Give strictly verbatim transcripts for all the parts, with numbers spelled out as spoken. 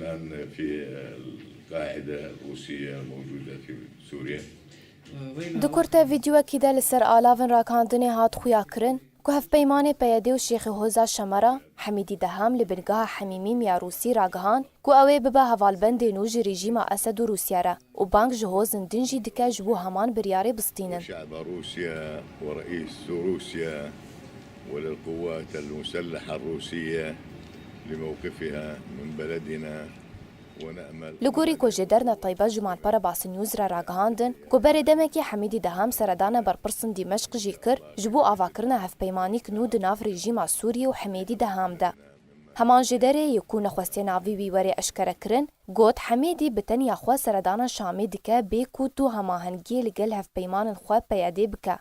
الآن في القاعدة الروسية الموجودة في سوريا. Di kurte vîdyoyekî de li ser alavên ragihandinê hat xuya kirin ku hevpeymanê P Y D û Şêxê Hoza Şemera, Hemîdî Deham li bingeha Hemîmîm ya Rûsî ragihand ku ew ê bibe hevalbendê nû ji rejîma Esed û Rûsya re û bang ji hozên din jî dike ji bo heman biryarê bistînin. شعب روسيا ورئيس روسيا وللقوات المسلحة الروسية لموقفها من بلدنا ونأمل Li gorî ku jêderên taybet ji Malpera Basî News re ragihandin ku berê demekî Hemîdî Deham seredana berpirsên Dîmeşq jî kir ji bo avakirina hevpeymanîk nû di nav rejîma Sûriyê û Hemîdî Deham de. Heman jêderê yê ku nexwestiye navê wî were eşkerekirin, got Hemîdî bi tenya xwe seredana Şamê dike bê ku tu hemahengiyê li gel hevpeymanên xwe P Y D bike.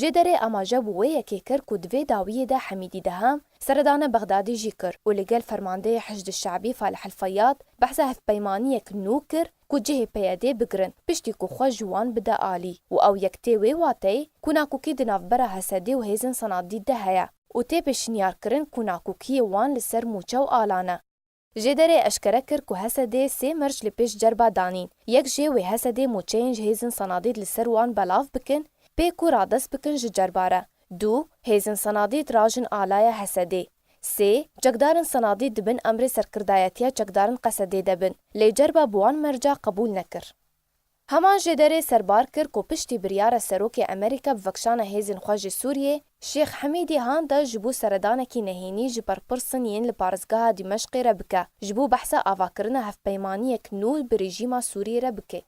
Jêderê amaje bi wê yekê kir ku di vê dawiyê de Hemîdî Deham seredana Bexdadê jî kir û li gel fermandeyê Hişd Şebî Falih El Feyyad behsa hevpeymaniyek nû kir ku cihê P Y D bigirin, piştî ku xwe ji wan bide alî û ew yek tê wê wateyê ku nakokî di navbera H S D û hêzên Senadî de heye û tê pêşniyarkirin ku nakokiyê wan li ser mûçe û alan e. Jêderê eşkere kir ku H S D sê merc li pêş cerba danîn. Yek jê wê H S D mûçeyên ji hêzên Senadî li ser wan belav bikin, pê ku radest bikin ji cerba re. Du, hêzên Senadî rajin alaya H S D. Sê, çekdarên Senadî di bin emrê serkirdayetiya çekdarên Qesedê de bin. Lê cerba bi wan merca qebûl nekir. Heman jêderê serbar kir ku piştî biryara Serokê Amerîka bi vekişana hêzên xwe ji Sûriyê, Şêx Hemîdî han da ji bo seredanekî nehênî ji berpirsên yên li parêzgeha Dîmeşqê re bike, ji bo behsa avakirina hevpeymaniyek nû bi rejîma Sûriyê re bike.